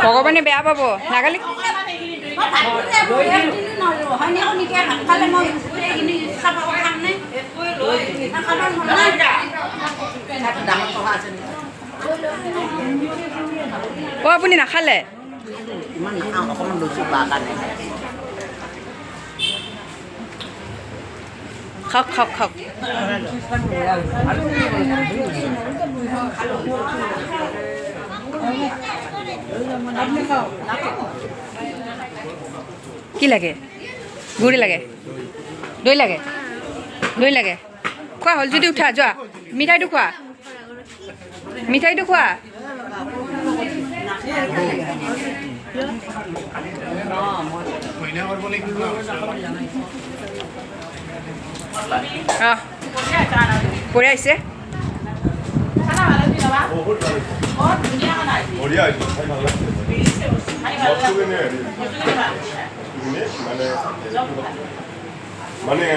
ভগৱানে বেয়া পাব নাগালি। অ' আপুনি নাখালে? ইমান নাখাওঁ, অকণমান লৈছোঁ বাৰ কাৰণে। খাওক খাওক খাওক। কি লাগে? গুড়ি লাগে? দৈ লাগে? দৈ লাগে? খোৱা হ'ল যদি উঠা যোৱা, মিঠাইটো খোৱা, মিঠাইটো খোৱা। অঁ, বঢ়িয়া হৈছে। বঢ়িয়া হৈছে, খাই ভাল লাগিছে। বস্তুখিনি হেৰি মানে মানে